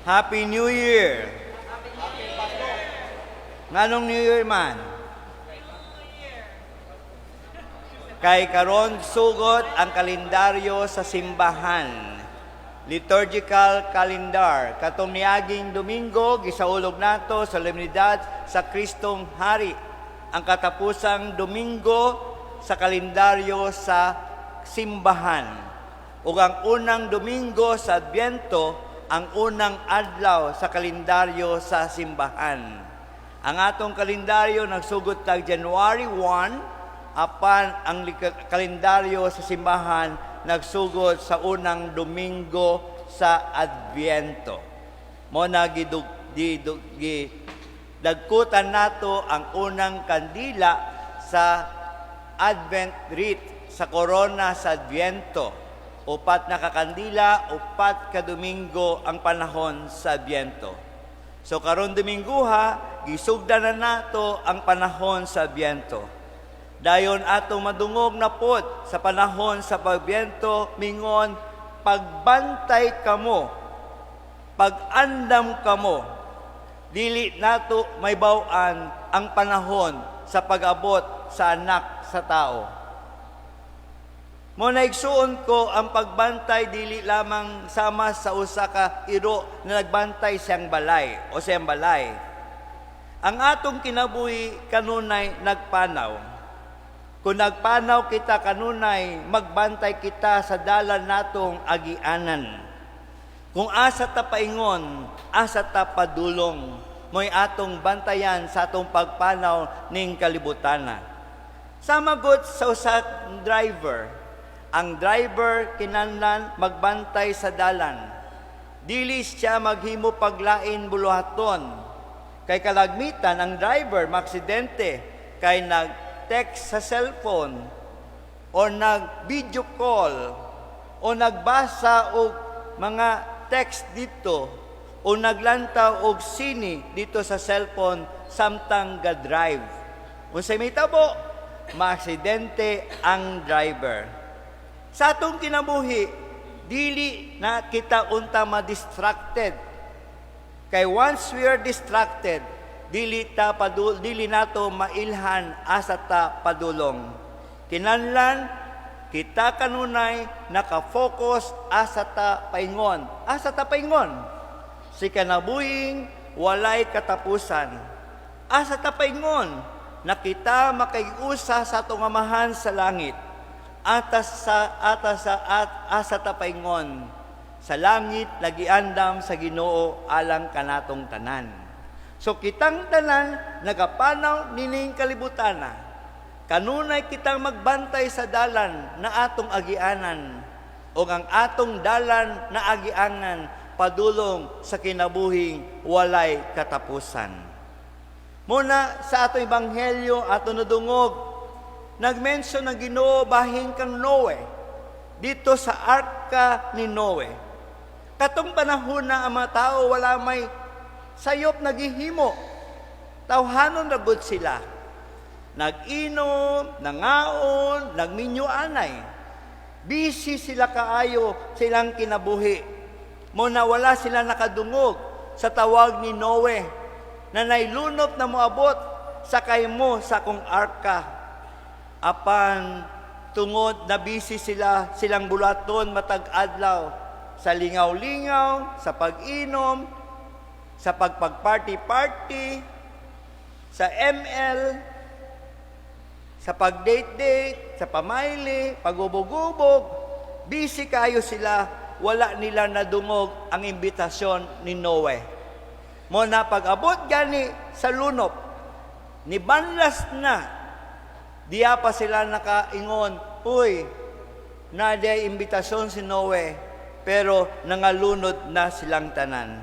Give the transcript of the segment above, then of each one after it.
Happy New Year! Nganong New Year man? Kay karon sugot ang kalendaryo sa simbahan. Liturgical calendar. Katong niaging Domingo, gisaulog nato sa solemnidad sa Kristong Hari. Ang katapusang Domingo sa kalendaryo sa simbahan. Ug ang unang Domingo sa Adbyento, ang unang adlaw sa kalendaryo sa simbahan. Ang atong kalendaryo nagsugot tag January 1, apan ang kalendaryo sa simbahan nagsugod sa unang Domingo sa Adbyento. Mo na gidug, gidug, gi, dagkutan nato ang unang kandila sa Advent wreath, sa korona sa Adbyento. 4 na kakandila, 4 ka Domingo ang panahon sa Adbyento. So karon Dominguha, gisugdan na nato ang panahon sa Adbyento. Dayon atong madungog na pod sa panahon sa pagbyento, mingon, "Pagbantay kamo, pag-andam kamo, dili nato mahibaw-an ang panahon sa pag-abot sa Anak sa Tao." Mo na, igsuon ko, ang pagbantay dili lamang sama sa usa ka iro na nagbantay siyang balay o siyang balay. Ang atong kinabuhi kanunay nagpanaw. Kung nagpanaw kita kanunay, magbantay kita sa dalan natong agianan. Kung asa ta paingon, asa ta padulong, mo'y atong bantayan sa atong pagpanaw ning kalibutana. Sama gud sa usa driver, ang driver kinahanglan magbantay sa dalan. Dili siya maghimo paglain buluhaton. Kay kalagmitan ang driver maaksidente kay nag-text sa cellphone o nag-video call o nagbasa og mga text dito o naglantaw og sine dito sa cellphone samtang ga-drive. Unsay mahitabo? Maaksidente ang driver. Sa atong kinabuhi, dili na kita unta ma-distracted. Kay once we are distracted, dili nato mailhan asa ta padulong. Kinahanglan kita kanunay naka-focus asa ta paingon. Asa ta paingon? Sa kinabuhing walay katapusan. Asa ta paingon? Na kita makig-usa sa atong Amahan sa langit. Atas sa atas sa at asa ta paingon? Sa langit nagiandam sa Ginoo alang kanatong tanan. So kitang tanan nagapanaw nining kalibutana. Kanunay kitang magbantay sa dalan na atong agianan o ang atong dalan na agianan padulong sa kinabuhing walay katapusan. Muna sa atong ebanghelyo, ato nadungog, nag-mention ng Ginoo bahin kang Noe dito sa arka ni Noe. Katong panahon na ang mga tao wala may sayop nagihimo. Tawhanon ra gud sila. Nag-inom, nangaon, nagminyo anay. Busy sila kaayo sa ilang kinabuhi. Mo na wala sila nakadungog sa tawag ni Noe na nailunop na moabot, "Sakay mo sa akong arka." Apan tungod na busy sila silang bulaton matag adlaw sa lingaw-lingaw, sa pag-inom, sa pagpag-party-party, sa ML, sa pag-date-date, sa pamaili, pagubog-ubog, busy kayo sila, wala nila nadungog ang imbitasyon ni Noe. Mo na pag-abot gani sa lunop, ni banlas na, diya pa sila nakaingon, "Uy, naa diay imbitasyon si Noe," pero nangalunod na silang tanan.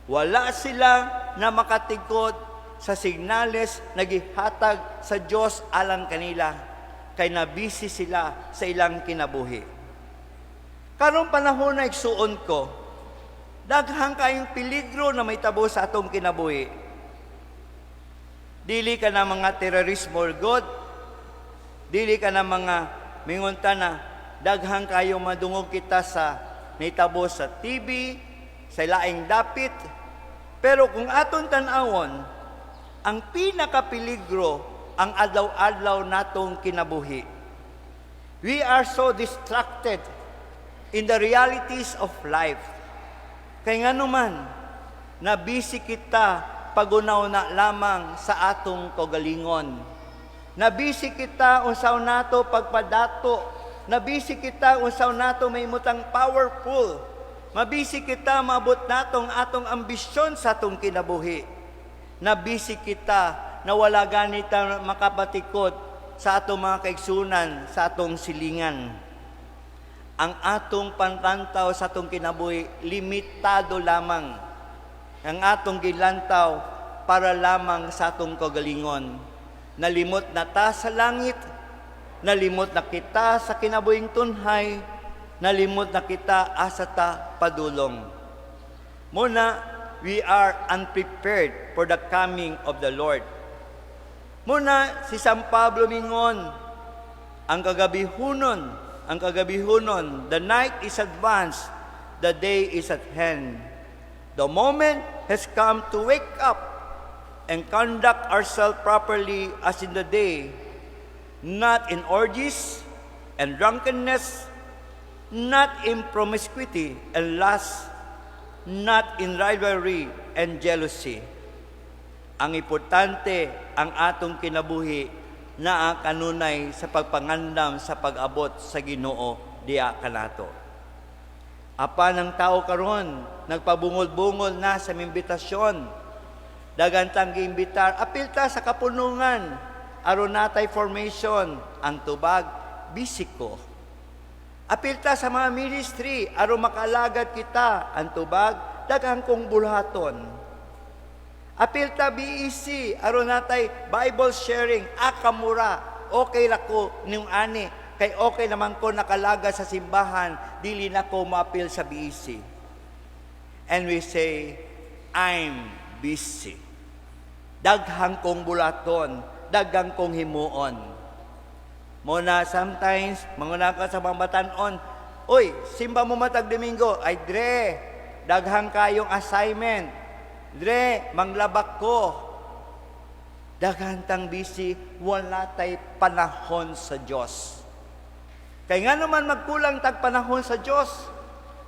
Wala sila na makatigkod sa signales na gihatag sa Dios alang kanila kay nabisi sila sa ilang kinabuhi. Karong panahon na, igsuon ko, daghang kayong peligro na mahitabo sa atong kinabuhi. Dili ka na mga terorismo god, dili ka na mga mingon ta na daghang kayo madungog kita sa nahitabo sa TV. sa laing dapit. Pero kung aton tan-awon, ang pinakapeligro ang adlaw-adlaw natong kinabuhi. We are so distracted in the realities of life. Kay ngano man, nabisi kita paghuna-huna lamang sa atong kaugalingon. Nabisi kita unsaon nato pagpadato. Nabisi kita unsaon nato mahimutang powerful. Mabisi kita maabot natong atong ambisyon sa atong kinabuhi. Nabisi kita na wala gani ta makapatikod sa atong mga kaigsunan, sa atong silingan. Ang atong pantantaw sa atong kinabuhi, limitado lamang. Ang atong gilantaw para lamang sa atong kagalingon. Nalimot na ta sa langit, nalimot na kita sa kinabuhing tunhay, nalimot na kita asa ta padulong. Muna, we are unprepared for the coming of the Lord. Muna, si San Pablo mingon, ang kagabihunon, the night is advanced, the day is at hand. The moment has come to wake up and conduct ourselves properly as in the day, not in orgies and drunkenness, not in promiscuity and lust, not in rivalry and jealousy. Ang importante, ang atong kinabuhi naa kanunay sa pagpangandam sa pag-abot sa Ginoo diha kanato. Apan ang tao karon nagpabungol-bungol na sa imbitasyon. Daghan tang giimbitar, apil ta sa kapunungan aron natay formation, ang tubag busy ko. Apil ta sa mga ministry aron makalagad kita, ang tubag daghan kong bulhaton. Apil ta BEC aron natay Bible sharing, akamura. Okay ra ko ning ani kay okay naman ko nakalaga sa simbahan, dili na ko maapil sa BEC. And we say, "I'm busy. Daghang kong bulaton, daghang kong himuon." Muna sometimes, manguna ka sa mga batanon, "Uy, simba mo matag Domingo." "Ay, dre, daghang kayong assignment. Dre, manglabak ko." Daghan tang busy, wala tay panahon sa Diyos. Kay nga naman magkulang tag panahon sa Diyos?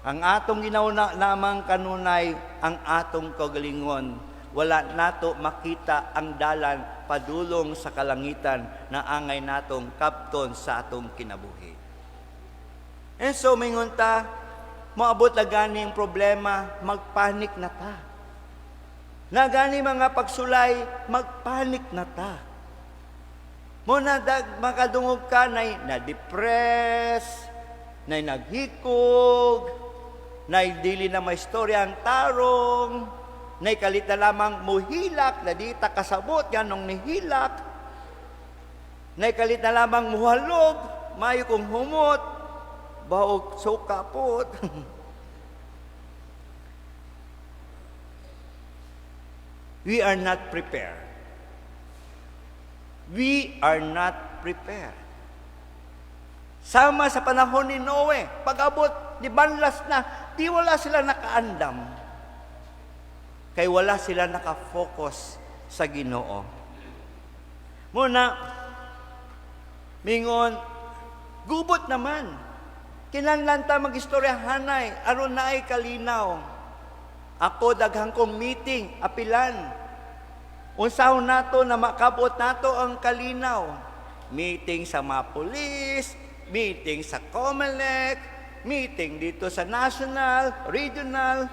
Ang atong ginauna lamang kanunay ang atong kagalingon. Wala nato makita ang dalan padulong sa kalangitan na angay natong kapton sa atong kinabuhi. And so, mingon ta, moabot na gani ang problema, magpanik na ta. Na gani mga pagsulay, magpanik na ta. Mo na dag makadungog ka na na-depress, na naghikog, na dili na maistorya ang tarong, na kalit na lamang muhilak, na di ta kasabot nganong nihilak, na kalit na lamang muhalog, mayo kong humot, baog suka pod. We are not prepared. We are not prepared. Sama sa panahon ni Noe, pag-abot, di banlas na, di wala sila nakaandam. Kay wala sila nakafocus sa Ginoo. Muna, mingon, gubot naman. Kinahanglan ta mag-istorya hanay, aron naay kalinaw. Ako daghan kong meeting, apilan. Unsaon nato na makabot nato ang kalinaw? Meeting sa mga pulis, meeting sa COMELEC, meeting dito sa national, regional,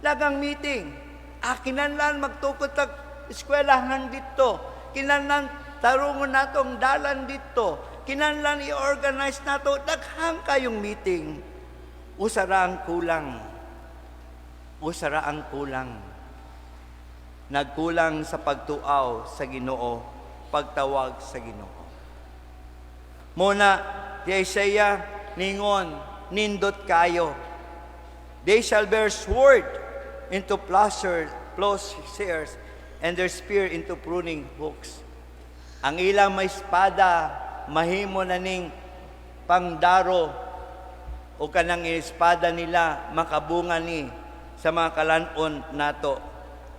lagang meeting. Ah, kinahanglan magtukod tag eskwelahan dito. Kinahanglan tarungon nato ang dalan dito. Kinahanglan i-organize nato, daghang kayong meeting. Usa ra ang kulang. Usa ra ang kulang. Nagkulang sa pagtuaw sa Ginoo, pagtawag sa Ginoo. Muna, di Isaiah ningon, nindot kayo. They shall bear sword into plowshares and their spear into pruning hooks. Ang ilang may espada, mahimo na ning pangdaro o kanang espada nila makabunga ni sa mga kalan-on nato,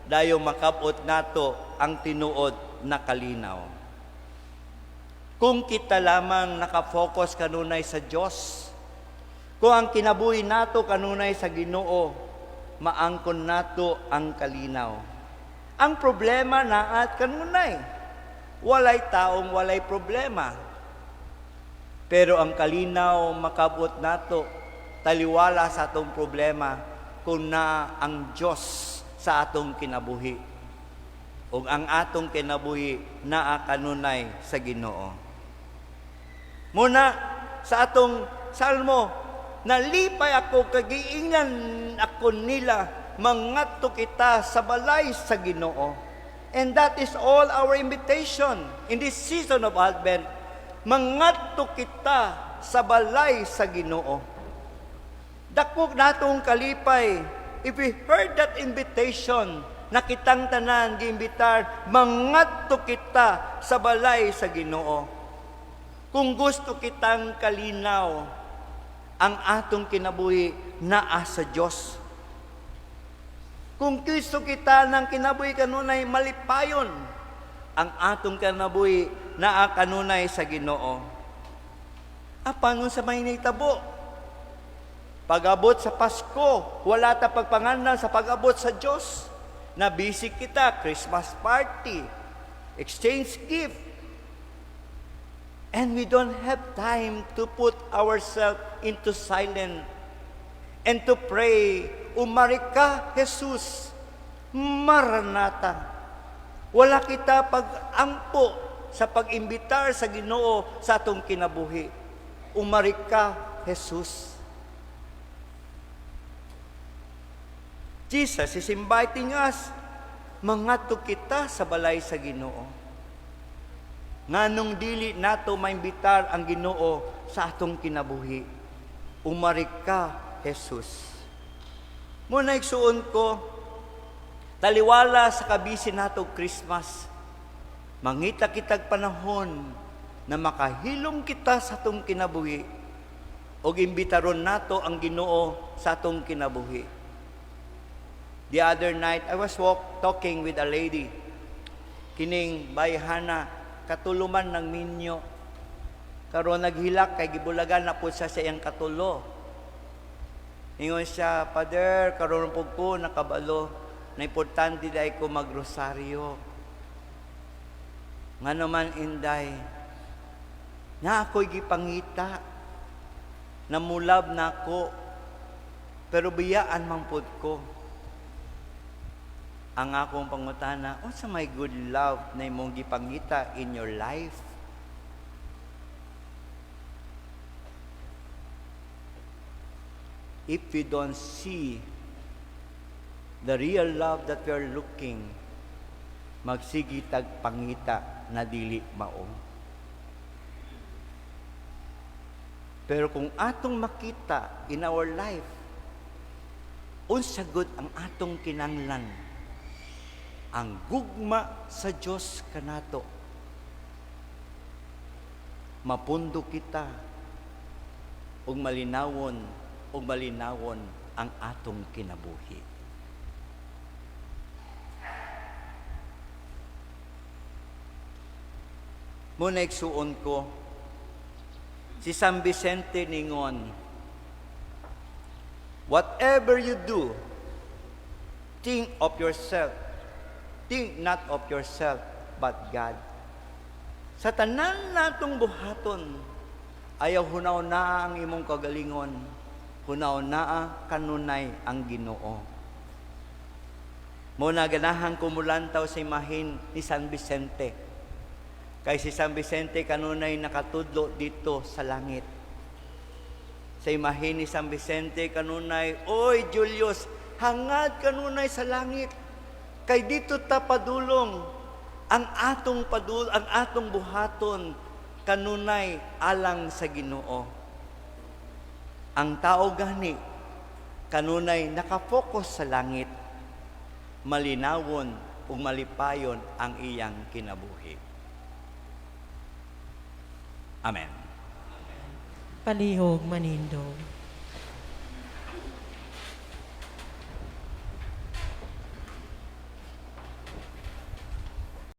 dayon makabot nato ang tinuod na kalinaw. Kung kita lamang nakafocus kanunay sa Dios, kung ang kinabuhi nato kanunay sa Ginoo, maangkon nato ang kalinaw. Ang problema naa kanunay. Walay taong walay problema. Pero ang kalinaw makabot nato taliwala sa atong problema kung naa ang Dios sa atong kinabuhi. Ug ang atong kinabuhi naa kanunay sa Ginoo. Muna sa atong salmo, "Nalipay ako kay giingnan ako nila, mangadto kita sa balay sa Ginoo." And that is all our invitation in this season of Advent. Mangadto kita sa balay sa Ginoo. Dako natong kalipay if we heard that invitation na kitang tanan giimbitar, mangadto kita sa balay sa Ginoo. Kung gusto kitang kalinaw, ang atong kinabuhi naa sa Dios. Kung gusto kita ng kinabuhi kanunay malipayon, ang atong kinabuhi naa kanunay sa Ginoo. Apan unsa may nahitabo? Pag-abot sa Pasko, wala ta pagpangandam sa pag-abot sa Dios. Na busy kita, Christmas party, exchange gift. And we don't have time to put ourselves into silence and to pray, "Umari ka, Jesus, Maranatha." Wala kita pag-ampo sa pag-imbitar sa Ginoo sa atong kinabuhi. "Umari ka, Jesus." Jesus is inviting us, mangadto kita sa balay sa Ginoo. Nganong dili nato maimbitar ang Ginoo sa atong kinabuhi? "Umari ka, Jesus." Muna, igsuon ko, taliwala sa kabisi nato Christmas, mangita kitag panahon na makahilom kita sa atong kinabuhi og imbitaron nato ang Ginoo sa atong kinabuhi. The other night, I was talking with a lady. Kining bayhana, katulo man ng minyo. Karon naghilak kay gibulagan na po siya sa iyang katulo. Ingon siya, "Father, karon po ko nakabalo na importante diay ko magrosaryo." "Nga naman, Inday?" "Na ako'y gipangita. Namulab na ako. Pero biyaan man pud ko." Ang akong pangutana, "Unsa may good love na imong gipangita in your life?" If we don't see the real love that we are looking, magsige tag pangita na dili mao. Pero kung atong makita in our life, unsa gud ang atong kinanglan, ang gugma sa Dios kanato, mapundo kita ug malinawon ang atong kinabuhi. Muna, igsuon ko, si San Vicente ningon, "Whatever you do, think of yourself. Think not of yourself, but God." Sa tanan natong buhaton, ayaw hunaw na ang imong kagalingon, hunaw na kanunay ang Ginoo. Mo na ganahan ko mulantaw sa imahin ni San Vicente. Kay si San Vicente kanunay nakatudlo dito sa langit. Sa imahin ni San Vicente kanunay, "Oy Julius, hangad kanunay sa langit. Kay dito ta padulong, ang atong buhaton kanunay alang sa Ginoo." Ang tao gani kanunay nakafocus sa langit, malinawon ug malipayon ang iyang kinabuhi. Amen. Palihog manindog.